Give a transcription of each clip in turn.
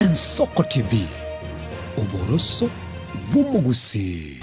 Ensoko TV, oboroso bw'omogusii.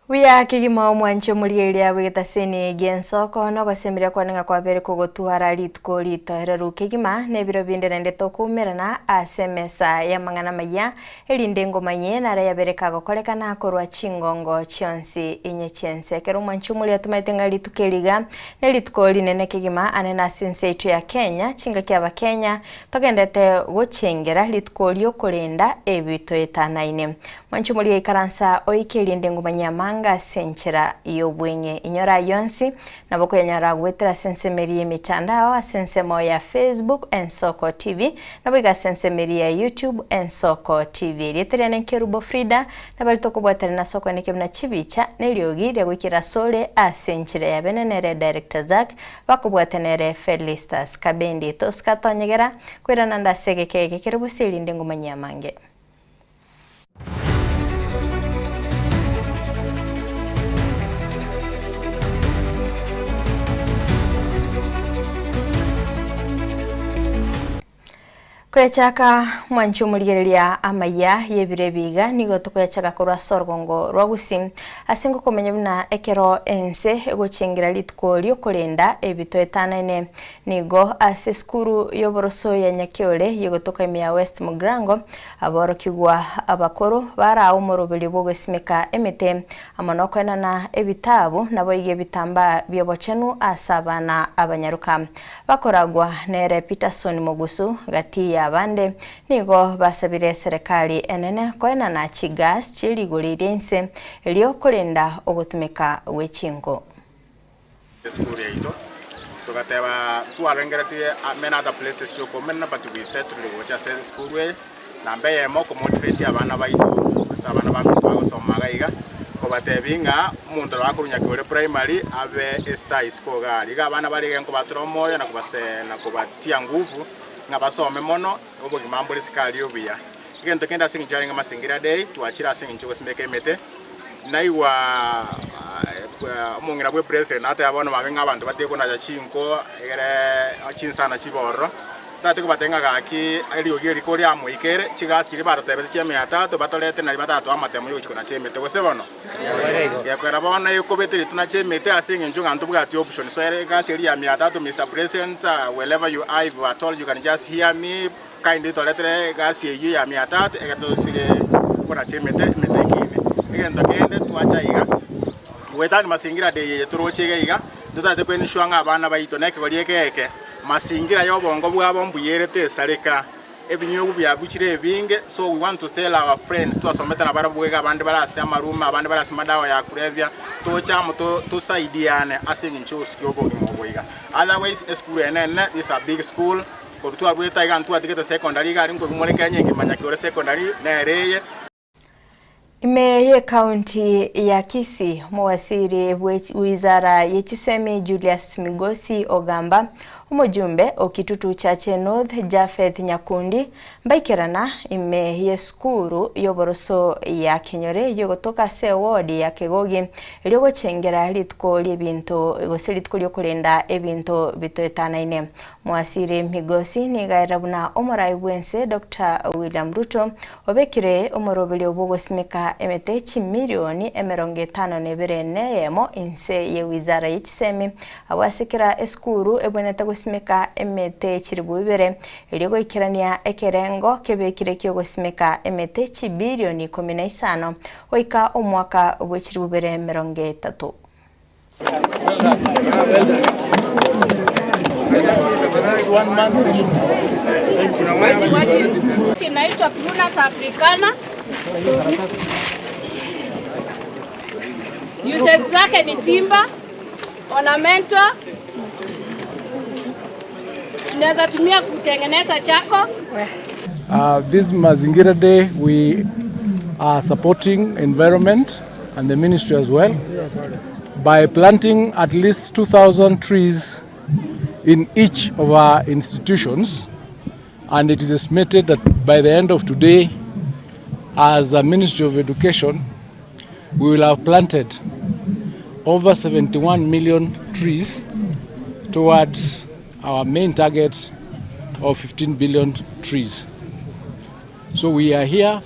Buya kegima omwanche omorigereria eria bw'egetaseni gi'ensoko, na ogosemeria kwane ng'a kwabere kogotwara rituko ritoereru kegima, na ebiro binde naende tokoumerana ase emesa y'amang'ana amayia, erinde ngomanye nare yabere kagokorekana korwa chingongo chionsi inye chi'ense. Ekero omwanche omoria tomaete ng'a rituko eri iga nerituko rinene kegima ane nase ense yaito ya Kenya, chingaki Abakenya togendete gochengera rituko riokorenda ebitoetanaine. Mwanche omoria ikaransa oike erinde ngomanye amanga ase enchera y'obweng'e. Inyora ayio onsi, nabo okoyanyora goetera ase ensemo eria y'emetandao, ase ensemo ya Facebook, Ensoko TV, naboigo ase ensemo eria ya YouTube, Ensoko TV. Erieta riane Nkerubo Frida, nabo tokobwaterana ase okoenekia buna chibicha na eriogi ria goikera asore ase enchera ya bene nere Director Zack, bakobwatia nere Felistus Kabendi. Tosika tonyegera, koirana nde ase egeka eke kere bosie erinde ngomanyie amange. Koyachaka mwanche omorigereria amaya y'ebiro ebi iga nigo tokoyachaka korwa ase orogongo rwa Gusii ase ngokomenya buna ekero ense egochengera rituko riokorenda ebitoetanaine Nigo ase esukuru y'oboroso ya Nyakeore y'egotoka ime ya West Mugirango, aborokigwa abakoro baraa omoroberio bw'ogosimeka emete amo nokoenana ebitabu naboigo ebitambaa bi'obochenu ase abana abanyaroka. Bakoragwa nere Peterson Mogusu gati y'abande nigo basabire eserekari enene koenana chigas chie rigori ria inse erio korenda ogotumeka gwe chinko. Esukuru yaito, togateba ntwarengeretie many other places chiokomenena but we settled gocha ase esukuru eye, namba eyemo okomotivate abana baito gose abana baminto bagosoma iga iga, kobatebia ng'a omonto nabo akorwa Nyakiore primary abe estar isiko iga aria. Iga abana baria iga nkobatura omoyo na kobase na kobatia nguvu ng'a basome mono, obogima mbore isiko aria obuya. Egento kende ase eng'encho yarenge Mazingira Day, twachire ase eng'encho yogosimeka emete, Naigwa omong'ina bwe president nateba bono mabe ng'a abanto batige konacha chinko egere chinsana chibe ororo. Ntagete kobatebia ng'a gaki eriogi eri koriamoikere, chigasi chiria baratebete chia mia tatu batorete naria batatoa amatemo yogochia konacha emete gose bono? Gekoera bono ekobete ritunache emete ase eng'encho ng'a ntobwati option. So ere egasi eria ya mia tatu Mister President wherever you are if at all you can just hear me Kindly toretere egasi eyio ya mia tatu ekero tosire konacha emete, emete ekine. Egento kende twacha iga, goetania mazingira day eye toroche iga iga, totagete ko ensure ng'a abana baito na ekegori eke eke, mazingira ya obongo bwabo mbuya ere tesareka, ebinyogu biabuchire ebinge, so we want to tell our friends twasomete nabarabwo iga abande bare ase amarume, abande bare ase madawa ya kulevya, toche amo to tosaidiane ase eng'encho yogosikia obogima obo iga. Otherwise esukuru eye nene, this is a big school. Korwa twaruete aiga ntwatigete secondary iga aria nkoigwa more Kenya engima Nyakiore secondary nere eye. Ime y'Ekaunti ya Kisii, omowasiri bwe wizara ye chisemi Julius Migosi ogamba, omojumbe o Kitutu Chache North Japheth Nyakundi mbaikerana ime y'esukuru y'oboroso ya Kenyore yogotoka ase eward ya Kegogi erio gochengera rituko ri'ebinto gose rituko riokorenda ebinto bitoetanaine. Mwasiri Migosi nigo aerera buna omorai bw'ense Doctor William Ruto obekire omoroberio bw'ogosimeka emete chimilioni 51 neyemo inse ye wizara ye chisemi abwo ase kera esukuru ebwenerete gosimeka emete chiribu ibere erio goikerania ekerengo kebekire kiogosimeka emete chibilioni 15 goika omwaka bwe chiribu bibere 30. Inaitwa Prunus africana. Uses zake ni timber, ornamental. Tunaweza tumia kutengeneza chako. This Mazingira Day we are supporting environment and the ministry as well by planting at least 2,000 trees. in each of our institutions and it is estimated that by the end of today as a Ministry of Education we will have planted over 71 million trees towards our main target of 15 billion trees. So we are here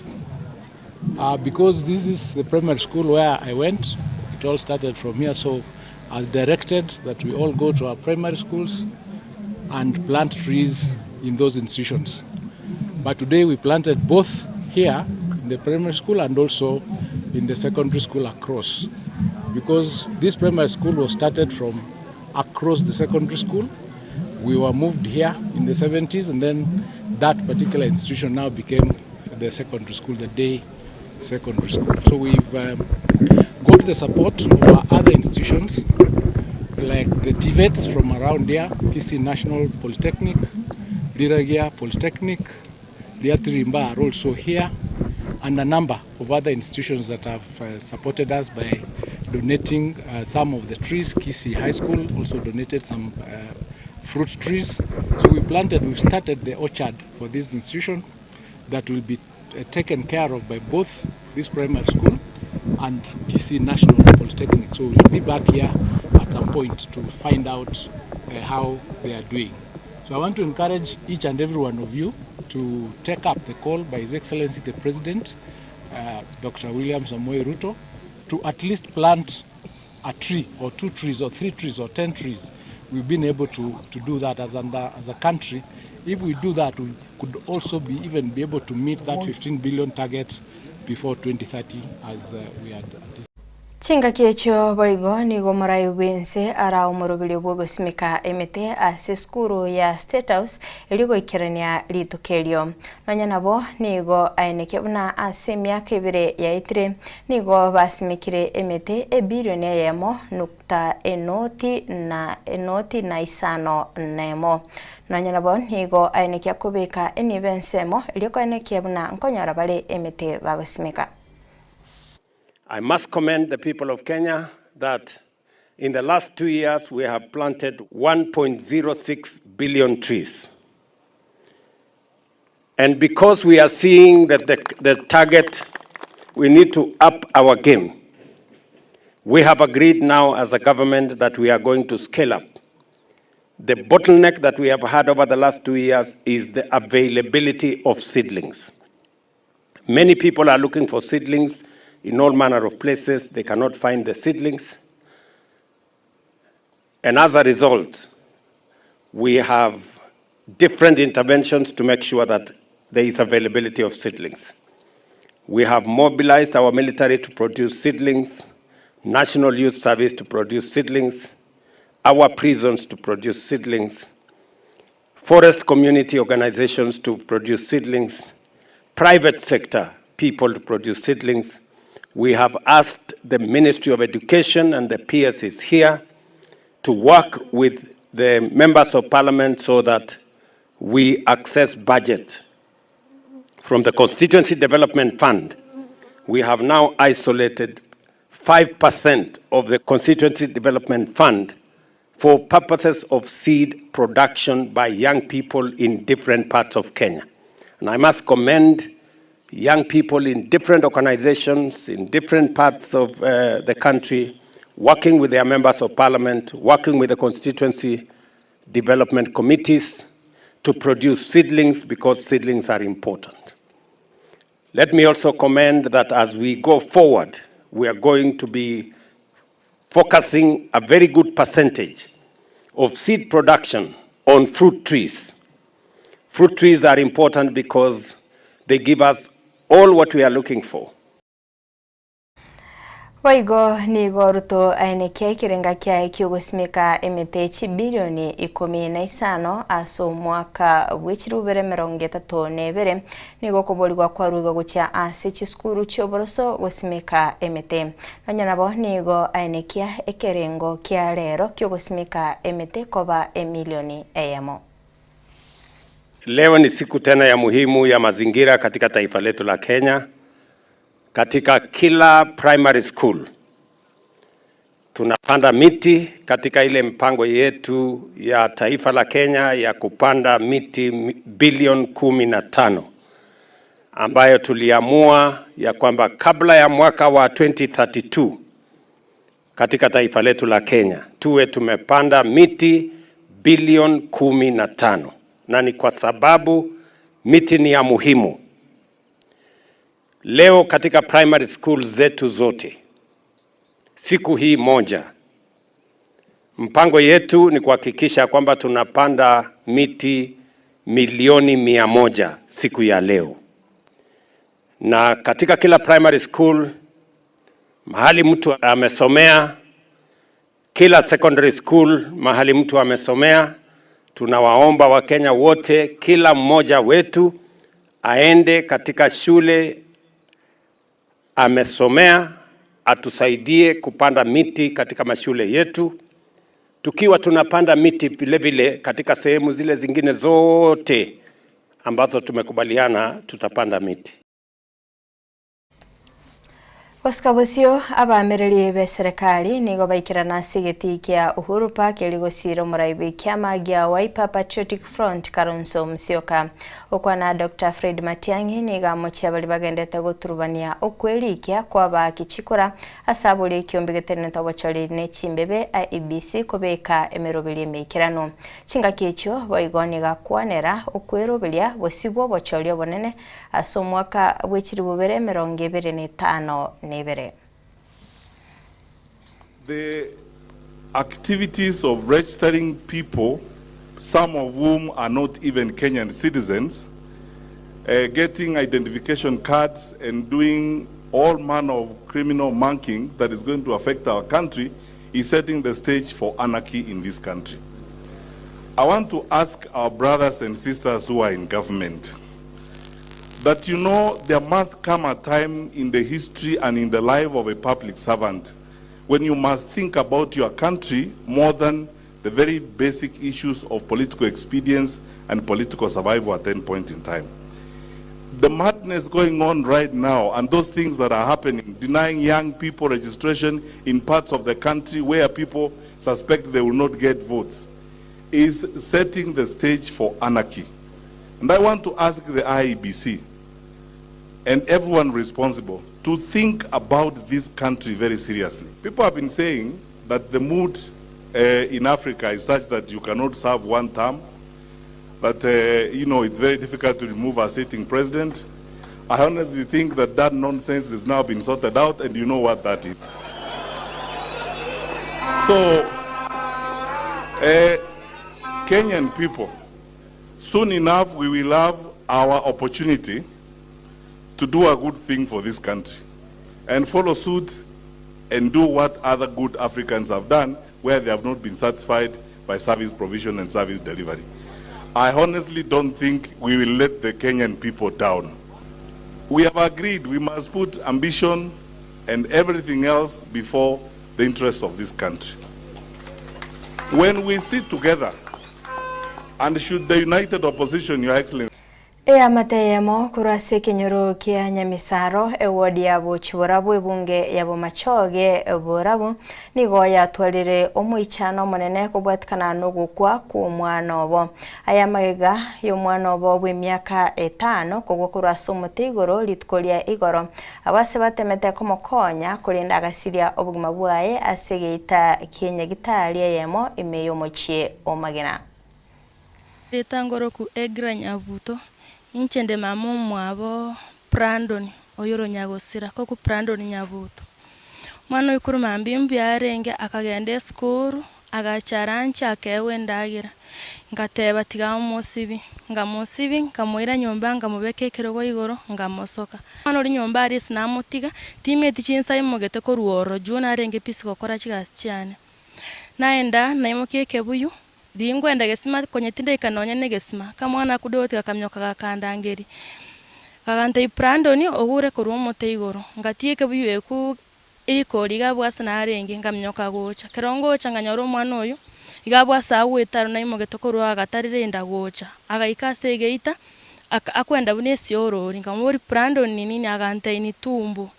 uh, because this is the primary school where I went. It all started from here. So as directed that we all go to our primary schools and plant trees in those institutions. But today we planted both here in the primary school and also in the secondary school across. Because this primary school was started from across the secondary school. We were moved here in the 70s and then that particular institution now became the secondary school, the day secondary school. So we've um, got the support of our other institutions like the TVETs from around here, Kisii National Polytechnic, Liragia Polytechnic, Liatirimba are also here, and a number of other institutions that have uh, supported us by donating uh, some of the trees. Kisii High School also donated some uh, fruit trees. So we planted, we've started the orchard for this institution that will be uh, taken care of by both this primary school and Kisii National Polytechnic. So we'll be back here at some point to find out uh, how they are doing. So I want to encourage each and every one of you to take up the call by His Excellency the President, uh, Dr. William Samoei Ruto, to at least plant a tree or two trees or three trees or 10 trees. We've been able to, to do that as, under, as a country. If we do that, we could also be even be able to meet that 15 billion target before 2030 as uh, we had anticipated. Chingaki echio boigo nigo omorai bw'ense ara omoroberio bw'ogosimeka emete ase esukuru ya State House erio goikerania rituko erio. Nonya nabo nigo aenekia buna ase emiaka ebere yaetire nigo basimekire emete ebilioni eyemo nukta enoti na enoti na isano nemo. Nonya nabo nigo aenekia kobeka enibo ensemo erio koenekia buna nkonyora bare emete bagosimeka. I must commend the people of Kenya that in the last two years we have planted 1.06 billion trees. And because we are seeing that the, the target, we need to up our game. We have agreed now as a government that we are going to scale up. The bottleneck that we have had over the last two years is the availability of seedlings. Many people are looking for seedlings in all manner of places. They cannot find the seedlings. And as a result, we have different interventions to make sure that there is availability of seedlings. We have mobilized our military to produce seedlings, National Youth Service to produce seedlings, our prisons to produce seedlings, forest community organizations to produce seedlings, private sector people to produce seedlings. We have asked the Ministry of Education and the PS is here to work with the members of parliament so that we access budget from the Constituency Development Fund. We have now isolated 5% of the Constituency Development Fund for purposes of seed production by young people in different parts of Kenya. And I must commend young people in different organizations, in different parts of uh, the country, working with their members of parliament, working with the constituency development committees to produce seedlings because seedlings are important. Let me also commend that as we go forward, we are going to be focusing a very good percentage of seed production on fruit trees. Fruit trees are important because they give us all what we are looking for. Boigo nigo Ruto aenekia ekerenga kiaye kiogosimeka emete chibilioni ikomi na isano ase omwaka bw'echirubere emerongo etato na ebere nigo okoborigwa kwaruigwa gochia ase chisukuru chioboroso gosimeka emete. Nonya nabo nigo aenekia ekerengo kia rero kiogosimeka emete koba emilioni eyemo. Leo ni siku tena ya muhimu ya mazingira katika taifa letu la Kenya. Katika kila primary school Tunapanda miti katika ile mpango yetu ya taifa la Kenya ya kupanda miti bilioni 15 ambayo tuliamua ya kwamba kabla ya mwaka wa 2032 katika taifa letu la Kenya tuwe tumepanda miti bilioni 15, na ni kwa sababu miti ni ya muhimu. Leo katika primary school zetu zote, siku hii moja, mpango yetu ni kuhakikisha kwamba tunapanda miti milioni 100 siku ya leo, na katika kila primary school mahali mtu amesomea, kila secondary school mahali mtu amesomea, tunawaomba Wakenya wote, kila mmoja wetu aende katika shule amesomea, atusaidie kupanda miti katika mashule yetu, tukiwa tunapanda miti vile vile katika sehemu zile zingine zote ambazo tumekubaliana tutapanda miti. Gosika bosio abamereri be serikali nigo baikirana ase egeti kia Uhuru Park erigosira omorai bwa ekiama gia Wiper Patriotic Front Kalonzo Musyoka. Okwana Dr. Fred Matiang'i nigo amochia baria bagendete goturubania okwerikia kwa abaaki chikura ase abori ekiombe getenenete obochori na echimbebe IEBC kobeka emeroberi emeikerano. Chingaki echio boigo nigo akwanera okweroberia bosio bwa obochori obonene ase omwaka bwa 2025. The activities of registering people, some of whom are not even Kenyan citizens, getting identification cards and doing all manner of criminal monkeying that is going to affect our country is setting the stage for anarchy in this country. I want to ask our brothers and sisters who are in government that there must come a time in the history and in the life of a public servant when you must think about your country more than the very basic issues of political expedience and political survival at any point in time. The madness going on right now and those things that are happening, denying young people registration in parts of the country where people suspect they will not get votes, is setting the stage for anarchy. And I want to ask the IEBC and everyone responsible to think about this country very seriously. People have been saying that the mood in Africa is such that you cannot serve one term, that it's very difficult to remove a sitting president. I honestly think that that nonsense has now been sorted out, and you know what that is. So, Kenyan people, soon enough we will have our opportunity to do a good thing for this country and follow suit and do what other good Africans have done where they have not been satisfied by service provision and service delivery. I honestly don't think we will let the Kenyan people down. We have agreed we must put ambition and everything else before the interest of this country. When we sit together, and should the united opposition, Your Excellency, Eamateyemo korwa ase ekenyoro kia Nyamisaro eward ya Bochiborabu ebunge ya Bomachoge Borabu nigo yatwarire omoichano omonene kobwatikana nogokwa kwa omwana obo. Aya magega ya omwana obo bwa emiaka 5 kogwa korwa ase omote igoro rituko ria igoro. Abase batemete komokonya korenda agasiria obogima bwaye ase egeita kia nyagitari eyemo ime y'omochie omagena. Ritangoroku Egra Nyabuto inchende mama omwabo Brandon oyoro nyagosira koku Brandon Nyabuto. Mwana oyo korwa mambia mbuya arenge akagenda esukuru agachara nche akeewa endagera ngateba tiga omosibi ngamosibi nkamoira nyomba nkamobeka ekerogo igoro nkamosoka. Mwana ori nyomba aria ase namotiga timeti chinsa imogete korwa oro juu narenge busy gokora chigasi chiane. Naenda naimokia ekebuyu ringwenda gesima konye tindaika nonye na egesima kamwana akudogotiga kamioka gakandangeri. Kagantebia Brandon ogure korwa omote igoro ngatiga ekebuyu eku erikori iga abwase narenge nkamioka gocha. Ekero ngocha nkanyora omwana oyo iga abwase agwete aro naimogete korwa agatarire enda gocha. Agaika ase egeita akwenda buna esiorori nkamoboria Brandon ni nini agantebia ni tumbo.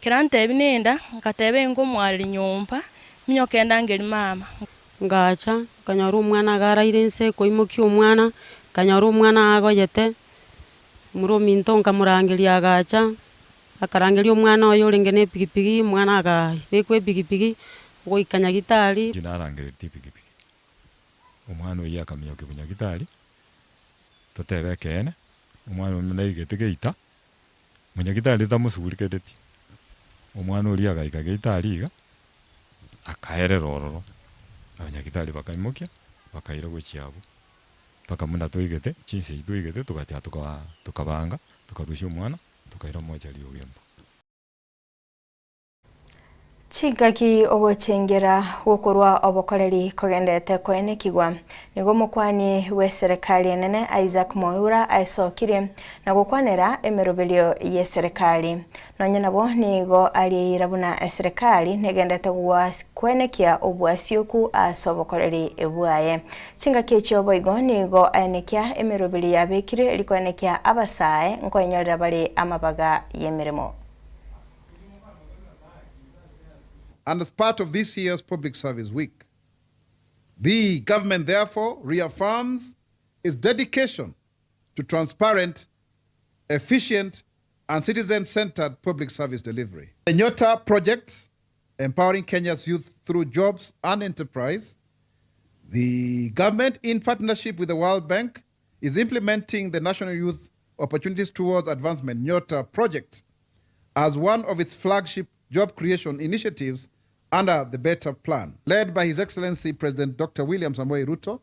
Ekero antebia nenda nkateba engomwareri nyomba Minyoka endangerie mama. Ngacha, nkanyora omwana iga araire inse, koimokia omwana, nkanyora omwana agoyete, momura ominto nkamorangeria agacha, akarangeria omwana oye orenge na epikipiki, omwana akabekwa epikipiki, goika nyagitari. Inche narangeretie epikipiki, omwana oyio akaminyokia bonyagitari, totebe ekeene, omwana oyio naigete geita, monyagitari tamosugurekereti, omwana oria agaika geita aria iga, akaerera ororo, abanyagitari bakaimokia, bakaira gochia abwo, mpaka buna twaigete, chinsa echio twaigete togachaka tokaa tokabanga, tokarusia omwana, tokaira mochari ogembo. Chingaki ogochengera gokorwa obokoreri kogenderete koenekigwa, nigo omokwani bw'eserekari enene Isaac Mwaura aesokirie na gokwanera emeroberio y'eserekari. Nonye nabo nigo arieira buna eserekari negenderete koenekia obwasioku ase obokoreri bwaye. Chingaki echio boigo nigo aenekia emeroberio yabekire erikoenekia abasae nkoenyorera bare amabaga y'emeremo. And as part of this year's Public Service Week, the government therefore reaffirms its dedication to transparent, efficient, and citizen-centered public service delivery. The Nyota project, empowering Kenya's youth through jobs and enterprise, the government, in partnership with the World Bank, is implementing the National Youth Opportunities Towards Advancement Nyota project as one of its flagship job creation initiatives under the Better Plan. Led by His Excellency President Dr. William Samoei Ruto,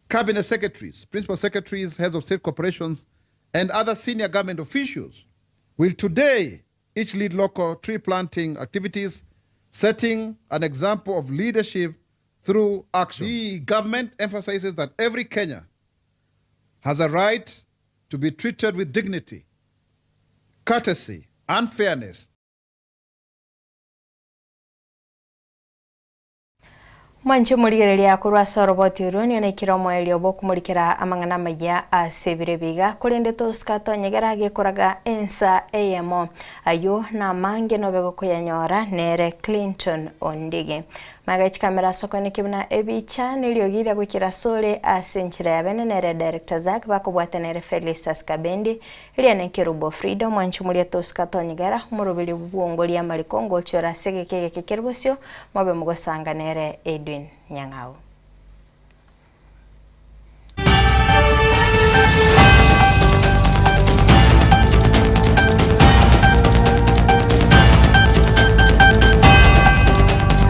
Cabinet Secretaries, Principal Secretaries, Heads of State Corporations, and other senior government officials will today each lead local tree planting activities, setting an example of leadership through action. The government emphasizes that every Kenya has a right to be treated with dignity, courtesy, and fairness. Mwanche morigereria korwa ase oroboti orwo nigo naikire omoerio bw'okomorikera amang'ana amaya ase ebiro ebiga korende tosika tonyegera gekoraga ensa eyemo aywo namange nobe gokoyanyora nere Clinton Ondigi. Magega chikamera ase okoenekia buna ebicha na eriogi riria goikera asore ase enchera ya bene nere Director Zack bakobwata nere Felistus Kabendi eria ne Kerubo Frida omwanchi omoria tosika tonyegera omoroberio bw'obwongoria amariko ngochora ase egeka egeke kere bosio mobe mogosanga nere Edwin Nyang'au.